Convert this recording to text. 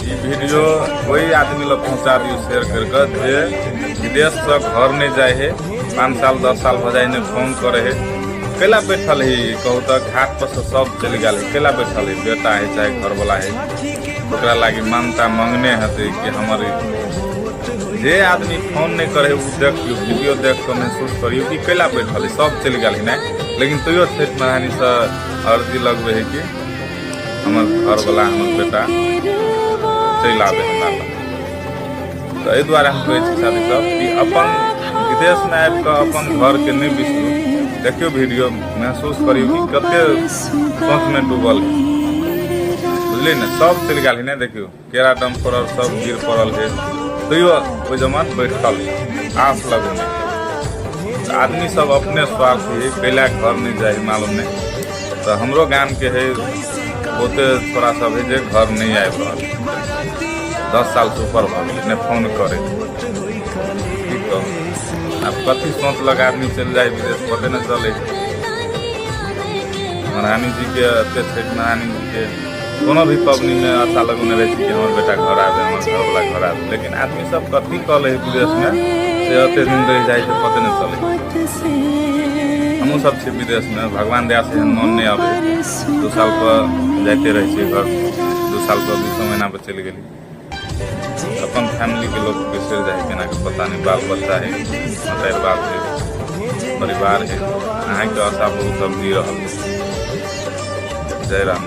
ई video ओहि आदमी लग पहुँचा दियौ शेयर करि कऽ जे विदेशसँ घर नहि जाइ है, 5 साल 10 साल भऽ जाइ, नहि फोन करै है। कैला बैठल है कहू तऽ? घाट पर से सब चलि गेल है, कैला बैठल है? बेटा है चाहे घरवला है, ओकरा लागी मानता मंगने हेतै कि हमर जे आदमी फोन नहि करे ओ देखियौ, वीडियो देख कऽ महसूस करियौ कि कैला बैठल है। सब चलि गेल है नहि, लेकिन तैयो छठि महारानीसँ अर्जी लगबै है कि हमर घरवला, हमर बेटा चलि आबै हमरा लग। तऽ एहि दुआरे हम कहै छी साथी सब कि अपन विदेशमे आबि कऽ अपन घरके नहि बिसरू। देखियौ वीडियो, महसूस करियौ कि कते सोचमे डूबल है, बुझलियै ने? सब चलि गेल है ने। देखियौ, केरा डम पड़ल, सब गिर पड़ल है, तैयो ओहि जमान बैठल है आस लगौने। आदमी सब अपने स्वार्थ है, कैला घर नहीं जाए मालूम नहीं। तऽ हमरो गामके है बहुते छोरा सब है जे घर नहीं आबि रहल, 10 सालसँ ऊपर भऽ गेलै, नहि फोन करे। की कहू आब, कथी सोचलक आदमी चलि जाइ विदेश, पते नहि चलै। महारानी जीके एते छठि महारानी जीके कोनो भी पबनीमे आशा लगौने रहै छी कि हमर बेटा घर आबे, हमर घरवला घर आबे, लेकिन आदमी सब कथी कऽ लै विदेशमे से एते दिन रहि जाइ छै, पते नहि चलै। हमहूँ सब छी विदेशमे, भगवान दया से एहन मन नहि आबै, 2 साल पर जाइते रहै छियै घर, 2 साल पर 20 महीना पर चलि गेली। अपन फैमिलीके लोक बिसरि जाइ केना के पता नहि। बाल बच्चा है, मतारि बाप है, परिवार है, अहाँके आशा बहुत सब जी रहल है। जय राम।